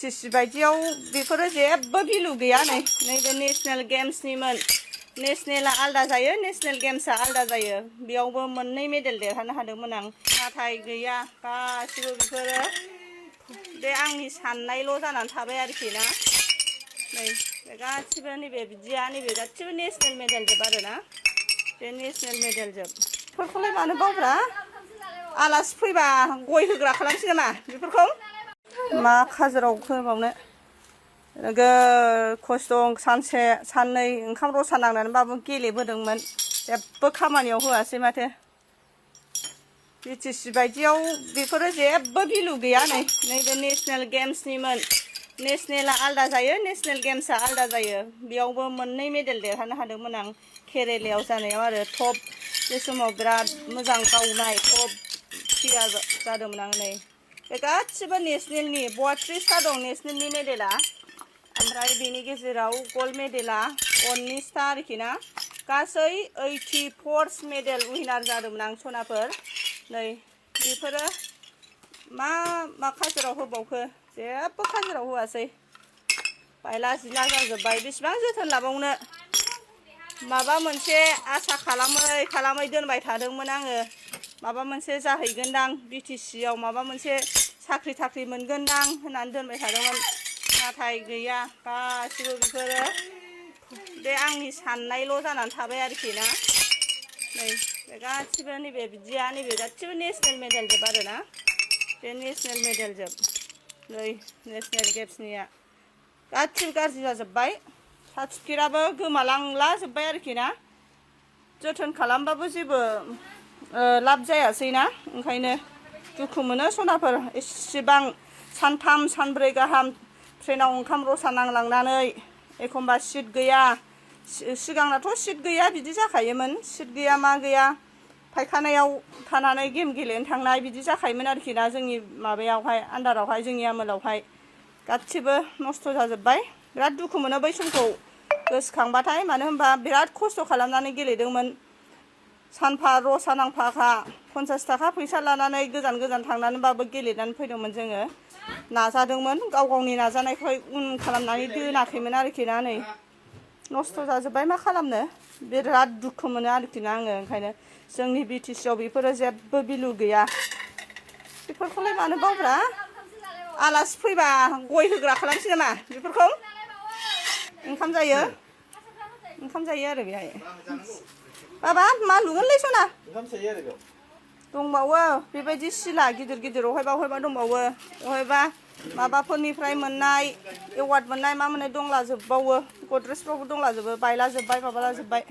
BTC बायदियाव बेफोरो जेबो भिलु गैया नैबे नेसनेल गेम्सनिमोन नेसनेला आलदा जायो नेसनेल गेम्सआ आलदा जायो बेयावबो मोननै मेडेल देरहानो हादोंमोन आं नाथाय गैया गासिबो बेफोरो बे आंनि साननायल' जानानै थाबाय आरोखि ना नै बे गासिबो नैबे बिदिया नैबे गासिबो नेसनेल मेडेल जोब आरोना बे नेसनेल मेडेल जोब बेफोरखौलाय मानो बावब्रा आलासि फैबा गय होग्रा खालामसै नामा बेफोरखौ मा खाजोराव होबावनो नोगोद खस्थ' सानसे साननै ओंखाम रसा नांनानैबाबो गेलेबोदोंमोन जेबो खामानियाव होआसै माथो बिटिसि बायदियाव बेफोरो जेबो भिलु गैया नैबे नेसनेल गेम्सनिमोन नेसनेला आलदा जायो नेसनेल गेम्सआ आलदा जायो बेयावबो मोननै मेडेल देरहानो हादोंमोन आं केरेलायाव जानायाव आरो टप बे समाव बिराद मोजां गावनाय टप प्लेयार जादोंमोन आं नै बे गासिबो नेसनेलनि 32टा दं नेसनेलनि मेडेला ओमफ्राय बेनि गेजेराव गल्ड मेडेला 19टा आरोखि ना गासै 84 मेडेल उइनार जादोंमोन आं सनाफोर नै बेफोरो मा खाजोराव होबावखो जेबो खाजोराव होआसै बायला जिला जाजोब्बाय बेसेबां जोथोन लाबावनो माबा मोनसे आसा खालामै दोनबाय थादोंमोन आङो माबा मोनसे जाहैगोनदां बिटिसिआव माबा मोनसे साख्रि थाख्रि मोनगोनदां होननानै दोनबाय थादोंमोन नाथाय गैया गासिबो बेफोरो बे आंनि साननायल' जानानै थाबाय आरोखि ना नै बे गासिबो नैबे बिदिया नैबे गासिबो नेसनेल मेडेल जोब आरोना बे नेसनेल मेडेल जोब नै नेसनेल गेम्सनिया गासिबो गाज्रि जाजोब्बाय सार्टिफिकेटआबो गोमालांला जोब्बाय आरोखि ना जोथोन खालामबाबो जेबो लाब जायासै ना ओंखायनो दुखु मोनो सनाफोर एसेबां सानथाम सानब्रै गाहाम ट्रेनाव ओंखाम रसा नांलांनानै एखमबा सिट गैया सिगांनाथ' सिट गैया बिदि जाखायोमोन सिट गैया मा गैया फायखानायाव थानानै गेम गेलेनो थांनाय बिदि जाखायोमोन आरोखि ना जोंनि माबायावहाय आन्दारावहाय जोंनि आमोलावहाय गासिबो नस्थ' जाजोब्बाय बिराद दुखु मोनो बै समखौ गोसोखांबाथाय मानो होनबा बिराद खस्थ' खालामनानै गेलेदोंमोन सानफा रसा नांफाखा 50 थाखा फैसा लानानै गोजान थांनानैबाबो गेलेनानै फैदोंमोन जोङो नाजादोंमोन गाव गावनि नाजानायखौहाय उन खालामनानै दोनाखैमोन आरोखि ना नै नस्थ' जाजोब्बाय मा खालामनो बिराद दुखु मोनो आरोखि ना आङो ओंखायनो जोंनि बिटिसिआव बेफोरो जेबो भिलु गैया बेफोरखौलाय मानो बावब्रा आलासि फैबा गय होग्रा खालामसै नामा बेफोरखौ ओंखाम जायो आरो बेहाय बाबा मा लुगोनलै सना दंबावो बेबायदि सिला गिदिर अहायबा दंबावो अहायबा माबाफोरनिफ्राय मोननाय एवार्ड मोननाय मा मोननाय दंलाजोबबावो गद्रेजफ्रावबो दंलाजोबो बायला जोब्बाय माबाला जोब्बाय